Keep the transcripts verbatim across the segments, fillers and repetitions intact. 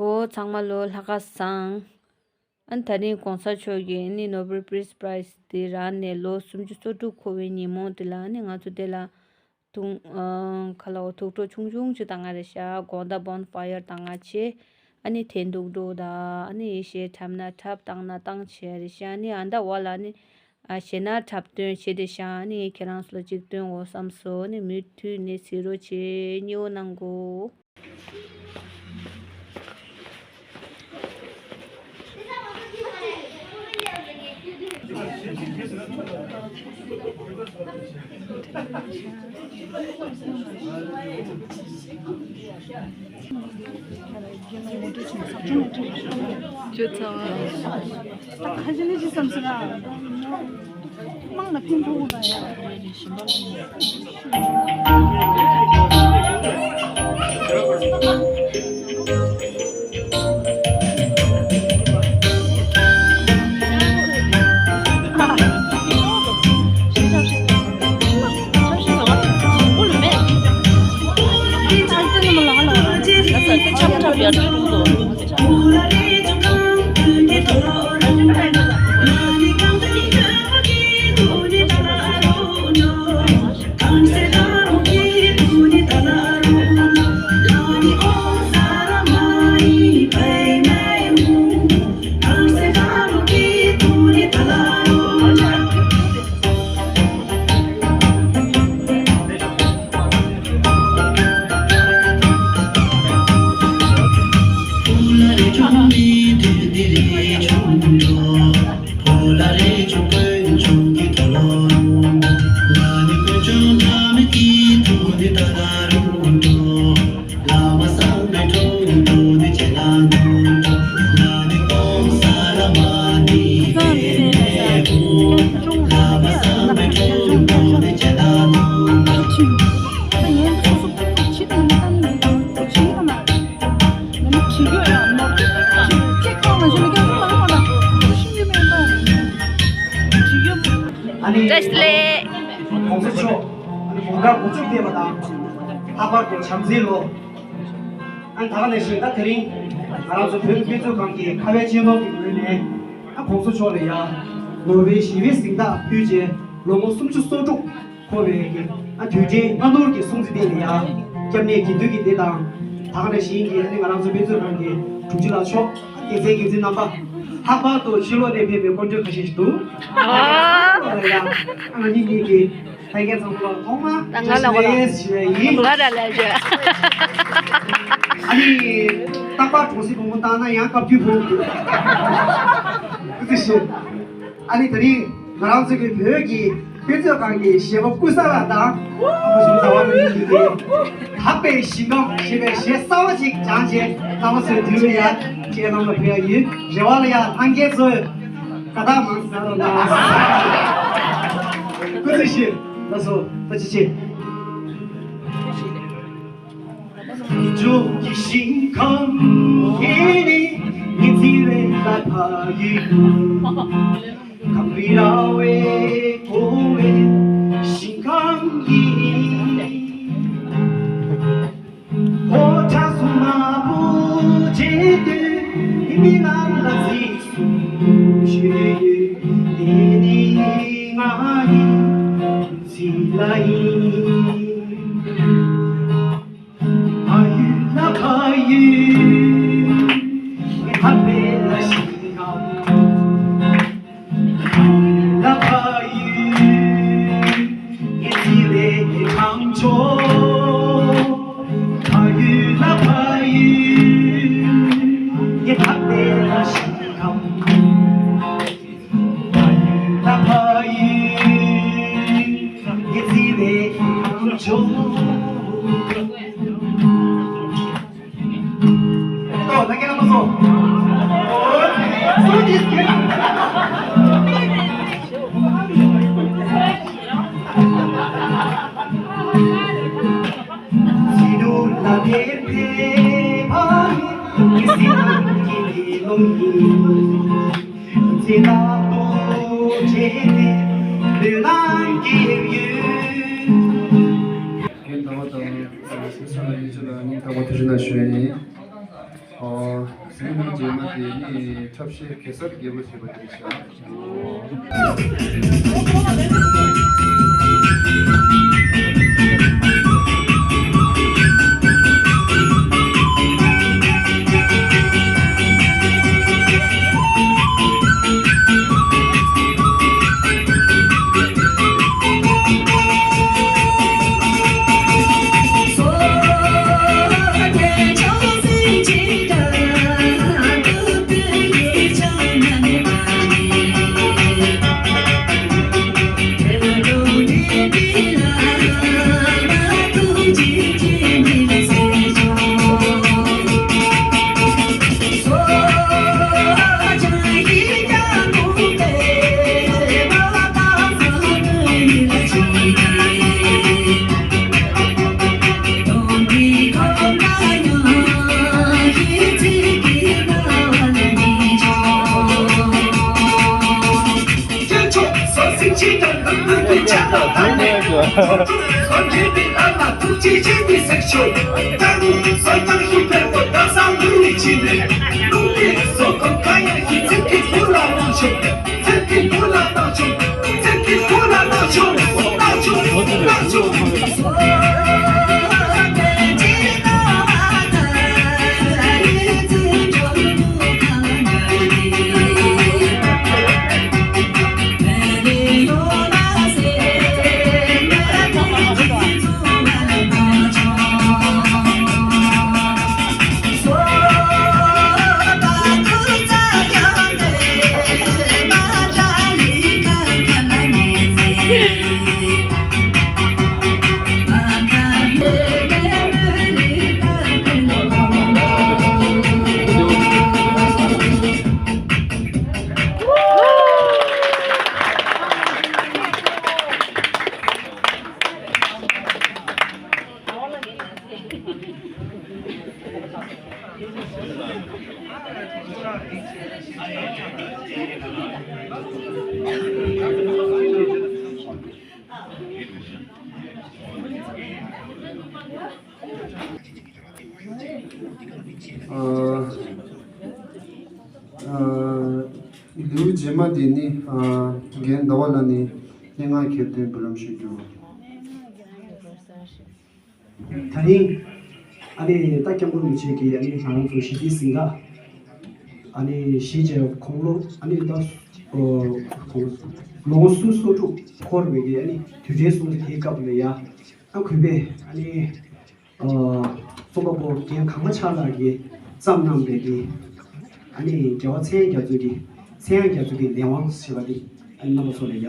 ཨོ་ཚང་མ་ལོ་ལྷ་ཁ་བཟང་། ཨ་ནི་ད་རིང་གོང་ས་མཆོག་གིས་ཨ་ནི་ནོ་བེལ་པི་སི་པ་རའི་ཛི་དེ་རག་ནས་ལོ་སུམ་ཅུ་སོ་དྲུག་འཁོར་བའི་ཉིན་མོ་དེ་ལ་ཨ་ནི་ང་ཚོ་དེ་ལ་ཐུང་ཨ་ཁ་ལོ་ཐུགས་སྤྲོ་ཆུང་ཆུང་ཅིག་བཏང་ང་རེད་ཤག་དགོང་དག་བོན་ཕ་ཡར་བཏང་ང་བྱས། ཨ་ནི་ཐེན་ཐུག་འགྲོ་ད། ཨ་ནི་ཡེ་ཤེས་འཁྲབ་ན་འཁྲབ་བཏང་ན་བཏང་བྱས་རེད་ཤག་ཨ་ནི་ཨ་ད་བ་ལ་ཨ་ནི་ཨ་གཞས་སྣ་འཁྲབ་སྟོན་བྱས་ཏེ་ཤག་ཨ་ནི་ཁྱེད་རང་ཚོ་ལ་ཅིག་སྟོན་འོ་བསམ་སོང་། ཨ་ནི་མུ་མཐུད་ནས་གཟིགས་རོགས་བྱེད། མཉེས་པོ་གནང་གོ། ཁ་ཆེ་ནི་ཅི་བསམ་ཟེར་ན། དམངས་ལ་ཕན་ཐོགས་དགོས་པ་ཡ། ཨ་ནི། བཀྲ་ཤིས་བདེ་ལེགས། གོང་ས་མཆོག་ཨ་ནི་དགུང་གྲངས་དགུ་བཅུ་བརྒལ་བ་དང་། ལྷག་པར་དུ་བྱམས་བརྩེའི་ལོ། ཨ་ནི་ད་ག་ནང་བཞིན་ད་དེ་རིང་ང་རང་ཚོ་བོད་ཀྱི་དཔེ་མཛོད་ཁང་གི་ཁ་བའི་སྤྱི་ནོར་གྱི་ངོས་ནས། ཨ་གོང་ས་མཆོག་ལ་ཡ་ནོ་བེལ་ཞི་བའི་གཟེངས་རྟགས་ཕུལ་རྗེས་ལོ་ངོ་སུམ་ཅུ་སོ་དྲུག་འཁོར་བའི་གི་ཨ་དུས་དྲན་བླ་ནོར་གྱི་སྲུང་བརྩི་ལྡན་ལ་ཡ་སྐྱབས་གནས་དགེ་འདུན་གྱི་སྡེ་དང་། ད་ག་ནང་བཞིན་གྱི་ཨ་ནི་ང་རང་ཚོ་དཔེ་མཛོད་ཁང་གི་དྲུང་ཆེ་ལགས་མཆོག་ཨ་རྒྱལ་མཚན་རྒྱལ་མཚན་རྣམ་པ། ལྷག་པར་དུ་ཕྱི་ལོགས་ནས་ཕེབས་པའི་སྐུ་མགྲོན་ཁ་ཤས་ཤིག་འདུག་ཨ་ལ་ཡ་ཨ་ང་གཉིས་གཉིས་ཀྱི་ལྷན་རྒྱས་ཚང་མ་ལ་ཐོག་མ་ད་ང་ལ་བཀྲ་ཤིས་བདེ་ལེགས་ཞུ་ཡ་ཡིན། ང་ར་ལ་ཞུ། ཨ་ནི་རྟག་པར་གྲོང་གསེབ་བུ་མོ་བཏང་ན་ཡང་བཀའ་བཀྱོན་ཕོག་གི་འདུག་ཨ་ནི་ད་རིང་ང་རང་ཚོ་གི་བོད་ཀྱི་དཔེ་མཛོད་ཁང་གི་གཞས་པ་ཀུན་བཟང་ལགས་དང་ཨ་མ་ཞུམ་ཟླ་བ་མི་གཉིས་ཀྱིས་དག་པའི་ཞིང་ཁམས་ཞེས་པའི་གཞས་གསར་བ་ཞིག་སྦྱངས་རྗེས་རྣམ་པ་ཚོའི་མདུན་ལ་ཡ་ཁྱེད་རྣམས་ལ་ཕུལ་ཡ་ཡིན། རེ་བ་ལ་ཡ་ལྷན་རྒྱས་ཚོས་དགའ་རྟགས་མང་ཙམ་རོགས་གནང་། སྐུ་ཚེ་ཞབས། ལགས་སོ། ཐུགས་རྗེ་ཆེ། ཇོ་གི་ཞིང་ཁམས་ཡེ་ནི་ཉི་ཚེ་བའི་ལ་ཕ་ཡི་གུ། གངས་རི་ར་བས་གོ་བའི་ཞིང་ཁམས་ཡིན། ཕོ་བྲང་སྲུང་མ་བོ་བྱེད་དུས་མི་རྣམས་ལ་གཟིགས་སུ་ཞུ་ཡོད། དེ་ནི་ང་ཡི་ཚེ་ལ་ཡིན། ཕ་ཡུལ་ལ་ཕ་ཡུལ་ངའི་ཕ་བོད་ལ་ཞིང་ཁམས། ཕ་ཡུལ་ལ་ཕ་ཡུལ་ངའི་བརྩེ་བའི་ཁམས་ཕྱོགས། ཕ་ཡུལ་ལ་ཕ་ཡུལ་ངའི་ཕ་བོད་ལ་ཞིང་ཁམས། ཕ་ཡུལ་ལ་ཕ་ཡུལ་ངའི་བརྩེ་བའི་ཁམས་ཕྱོགས། ཏོ་ད་ཁྱེད་རང་ཚོ། སུ་ཇི་སྐད། སི་ནུ་ལ་ཕེ་ཕེ་ཕ་ཡི་སི་ནུ་གི་ལི་ལུང་གི། ཚེ་ལ་ཏོ་ཆེ་ནས་ལུས་ལ་སྐྱེ་ཡོད། ཁྱེད་རྣམ་པ་དང་སེམས་ལ་ཡིད་ཆེས་དང་སྙིང་ཐག་པ་ཐུགས་རྗེ་གནང་ཞུ་ཡ་ཡིན། ཨོ། ཟས་ནི་རྗེས་མ་དེ་ནི་འཁྲབ་གཞས་གེ་སར་རྒྱལ་པོ་ཞེས་པ་དེ་རེད་ཤག་ཨ། ཨ། ལེའུ་རྗེས་མ་དེ་ནི། ཨ། རྒན་ཟླ་བ་ལགས་ནས་སྙན་ངག་གྱེར་འདོན་འབུལ་ལམ་ཞུ་རྒྱུ། ད་རིང་ཨ་ནི་ད་སྐྱབས་མགོན་རིན་པོ་ཆེ་གིས་ཨ་ནི་ང་རང་ཚོ་ཞི་བདེའི་གཟེངས་རྟགས་ཨ་ནི་བཞེས་བྱས་ཁོང་ལོ་ཨ་ནི་ད་ཁོང་ལོ་ངོ་སོ་སོ་དྲུག་འཁོར་བའི་གི་ཨ་ནི་དུས་དྲན་སྲུང་བརྩི་དེའི་སྐབས་ལ་ཡ་ཨ་གུས་པས་ཨ་ནི་རྩོམ་པ་པོ་རྒན་གངས་མ་ཆགས་ལགས་ཀྱིས་བརྩམས་གནང་བའི་གི་ཨ་ནི་རྒྱལ་བ་ཚངས་དབྱངས་རྒྱ་མཚོ་གི་ཚངས་དབྱངས་རྒྱ་མཚོ་གི་ལས་དབང་ཞེས་པ་འདི་ཨ་ནི་རྣམ་པ་ཚོ་ལ་ཡ་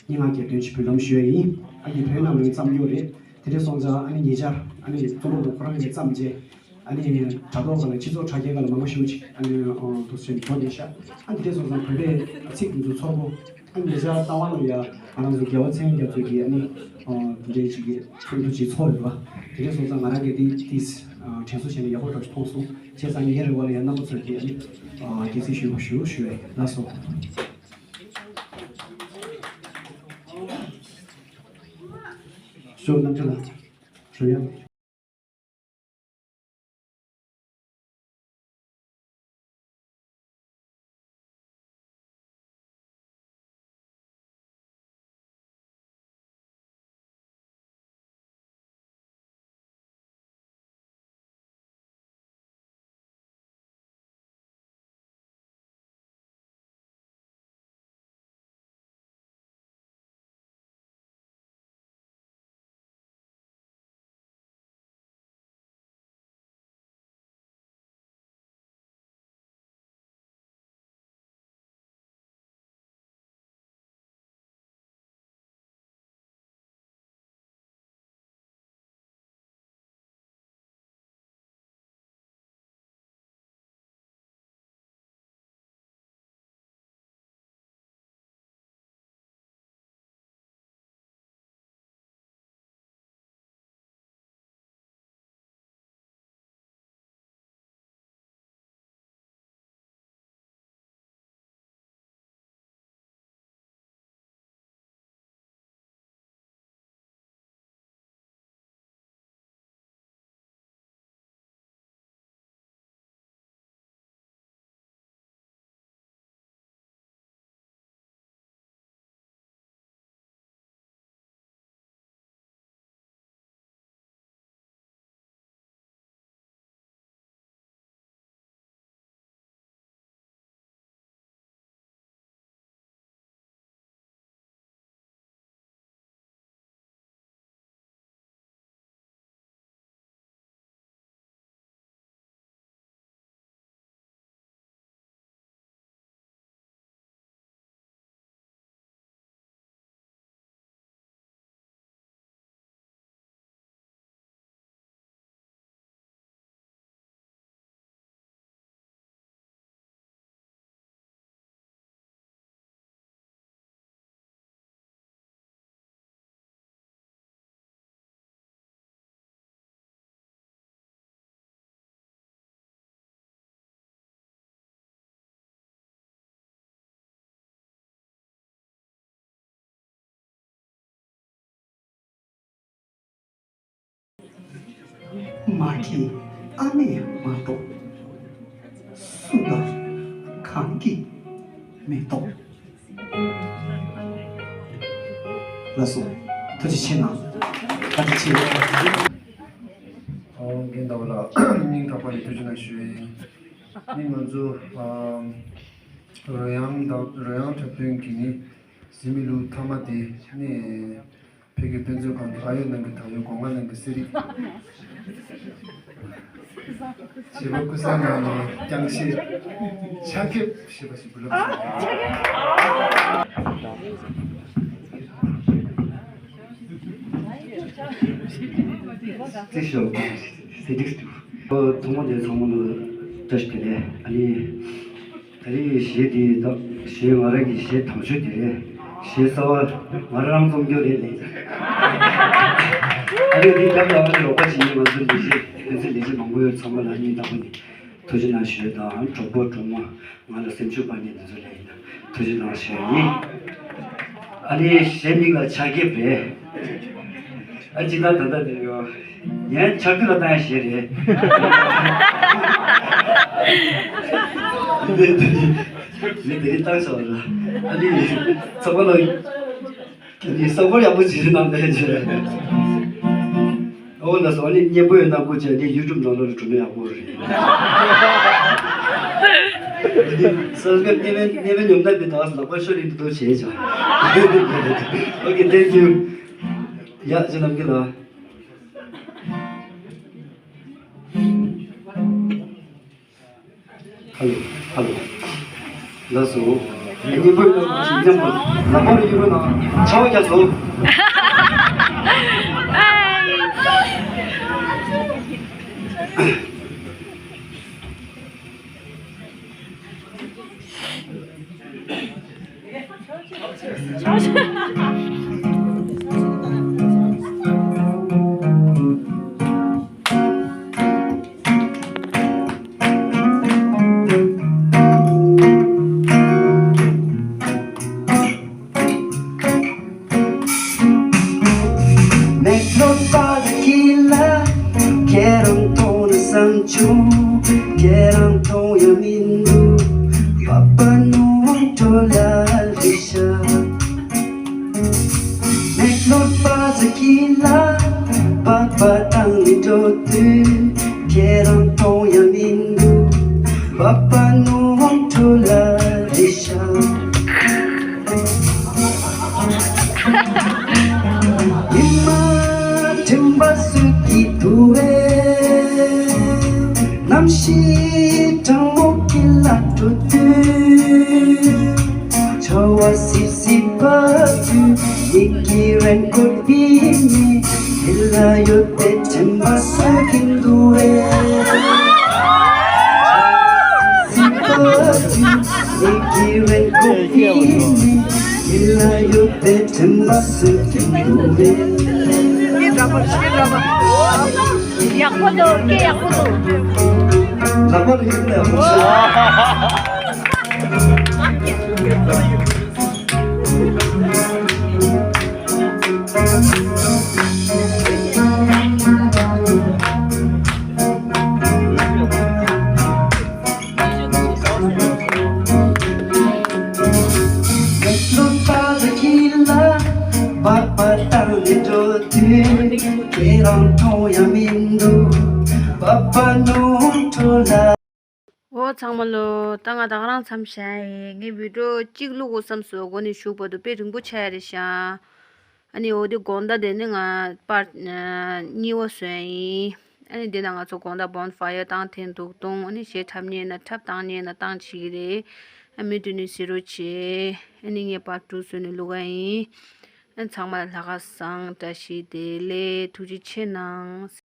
སྙན་ངག་གྱེར་འདོན་ཞིག་འབུལ་ལམ་ཞུ་ཡ་ཡིན། ཨ་ནི་བོད་ནང་ལ་བརྩམས་རྒྱུ་རེད། དེ་འདྲ་སོང་ཙང་ཨ་ནི་ཉེ་ཆར་ཨ་ནི་རྩོམ་པ་པོ་ཁོ་རང་གིས་བརྩམས་རྗེས་ཨ་ནི་དྲ་ཐོག་སྒང་ལ་སྤྱི་ཚོགས་དྲ་རྒྱའི་སྒང་ལ་མང་པོ་ཞེ་པོ་ཅིག་ཨ་ནི་འདུག་སེ་འགྲོ་བསྡད་ཤག་ཨ་ནི་དེ་འདྲ་སོང་ཙང་བོད་པའི་ཚིག་འདི་ཚོ་ཚོར་པོ་ཨ་ནི་ཉེ་ཆར་རྟ་དབང་ལ་ཡ་ང་རང་ཚོ་རྒྱལ་བ་ཚངས་དབྱངས་རྒྱ་མཚོ་གིས་ཨ་ནི་འདི་འདྲའི་ཅིག་གི་ཚོགས་འདུ་ཅིག་ཚོགས་ཡོད་པ་དེ་འདྲ་སོང་ཙང་ང་རང་གིས་འདི་འདི་དྲན་གསོ་བྱས་ནས་ཡག་པོ་འདྲ་ཞིག་མཐོང་སོང་། བྱས་ཙང་ཉིན་རེ་བ་ལ་ཡ་རྣམ་པ་ཚོས་ཀྱིས་ཨ་ནི་དགྱེས་གཟིགས་ཞུ་ཞུ་ཞུ་བས་ལགས་སོ། ཞོགས་རྣམ་དྲ་ལ་ཞུ་ཡ། མ་གི་ཨ་མས་མ་གཏོགས། སུ་དང་གང་གིས་མི་གཏོགས། ལགས་སོ། ཐུགས་རྗེ་ཆེ་གནང་། བཀའ་དྲིན་ཆེ། ཨོ་རྒན་ཟླ་བ་ལགས། སྙིང་ཐག་པ་ནས་ཐུགས་རྗེ་གནང་ཞུ་ཡིན། ནི་ང་ཚོ་ཨམ་རོལ་དབྱངས་དང་རོལ་དབྱངས་འཁྲབ་སྟོན་གྱི་ནི་གཟིགས་མི་ལུགས་མཐའ་མ་དེ་ནི་ཕ་གི་དཔེ་མཛོད་ཁང་གི་ཨ་ཡོད་ནང་གི་ད་ཡོད་སྒོ་ང་ནང་གི་གསེར་རིགས། བྱིས་པ་ཀུན་བཟང་ནང་ནས་རྐྱང་ཤེས་ཆ་ཁེབས་ཞེས་པ་ཞིག་བུ་ལབ་སོང་། ཅི་ཞོག་ཟེར་འགྲིག་འདུག་ཐོག་མ་དེ་ཚང་མ་ལ་བཀྲ་ཤིས་བདེ་ལེགས། ཨ་ནི། ད་རེས་གཞས་འདི་ད་གཞས་ང་རང་གི་གཞས་དང་ཤོས་དེ་རེད། གཞས་གསར་པ་ང་རང་རྩོམ་རྒྱུ་རེད་ལས། ཨ་རེ་འདི་རྒྱབ་ལ་ང་ཚོ་རོགས་པ་བྱེད་མཁན་ང་ཚོ་ལས་བྱེད་ཕན་ཚུན་ལས་བྱེད་མང་པོ་ཡོད། ཚང་མ་ལ་སྙིང་ཐག་པ་ནས་ཐུགས་རྗེ་གནང་ཞུ་ཡས་དང་། གྲོགས་པོ་གྲོགས་མོ་ང་ལ་སེམས་ཤུགས་སྤར་མཁན་འདི་ཚོ་ལ་ཡིན་ན་ཐུགས་རྗེ་གནང་ཞུ་ཡས་ཡིན། ཨ་ནི་གཞས་མིང་ལ་ཆ་རྒྱས་རེད། ཨ་ཅི་ད་ད་ད་དེ་ཡོ། ངའི་ཆར་དུས་ལ་བཏང་ཡ་ཞེས་རེད། མི་དེ་རིང་བཏང་ཤག་ལ། ཨ་ནི་ཚོགས་པ་ལ་ཨ་ནི་སོག་པོ་ཡག་པོ་ཅིག་གནང་བས་ཅེས། ཨོ་ལ་སོ་ཨ་ནི་སྙན་པོ་ཡོད་ན་སྐུ་མཁྱེན། ཨ་ནི་ཡུ་ཊུབ་ནང་ལོགས་ལ་འགྲོ་ན་ཡག་པོ་རེད། སོག་པོའི་གནས་བབ་གནས་བབ་ཉོབ་ན་མི་དང་ལག་པ་ཤོར་ཡིན་དུ་བྱས་ཅག Okay, thank you. ཡ་ཅི་ནམ་གི་ལ། ཧ་ལོ། ཧ་ལོ། ལགས་སོ། ཉིན་པོ་ཞིག་མཉམ་དུ་ལག་པ་རུ་ཡོད་ན་ཆ་བ་རྒྱག་སོ། མིག་ལོག་པ་དེ་གི་ལ་ཁྱེད་རང་མཐོང་ན་བསམ་བྱུང་། ཁྱེད་རང་མཐོང་ཡ་མི་འདུག་པ་པ་ནོ་ཊོ་ལ་རི་ཤ། མིག་ལོག་པ་དེ་གི་ལ་པ་པ་བཏང་ནས་འགྲོ་དུས་ཁྱེད་རང་མཐོང་ཡ་མི་འདུག་པ་པ་ནོ་ཊོ་ལ་རི་ཤ། ཉི་མ་དྲན་པ་སུ་གི་དུ་བས། གནམ་གཤིས་གྲང་མོ་གི་ལ་འགྲོ་དུས། ཆར་བ་སིབ་སིབ་བབས་དུས། ཉིད་ཀྱི་རེན་ཀོཊ་བསིལ་ནས། དེ་ལ་ཡོད་པའི་དྲན་པ་སུ་གི་དུ་བས། ཡག་པོ་འདུག་སྐད་ཡག་པོ་འདུག་འོ་ཚང་མ་ལོ། ད་ང་ད་ག་རང་མཚམས་བཞག་ཡིན། ངས་བི་ཌིའོ་གཅིག་བླུག་དགོས་བསམ་སོང་། འགོ་ནས་གཞུག་བར་དུ་དཔེ་རིང་པོ་ཆགས་ཡ་རེད་ཤག་ཨ་ནི་འོ་དེ་དགོང་དག་དེ་ནི་ང་པར་གཉིས་པ་བཟོས་ཡིན། ཨ་ནི་དེ་ན་ང་ཚོ་དགོང་དག་བོན་ཕ་ཡར་བཏང་ཐེངས་འདུག་གཏོང་། ཨ་ནི་གཞས་འཁྲབ་མཁན་ན་འཁྲབ། བཏང་མཁན་ན་བཏང་བྱེད་ཀྱི་རེད། ཨ་མི་དེ་ནི་ཟེར་རོགས་བྱེད། ཨ་ནི་ངས་པར་དྲུག་བཟོས་ནས་བླུག་ག་ཡིན། ཨ་ཚང་མ་ལ་ལྷག་དཀར་བཟང་། བཀྲ་ཤིས་བདེ་ལེགས། ཐུགས་རྗེ་ཆེ་གནང་།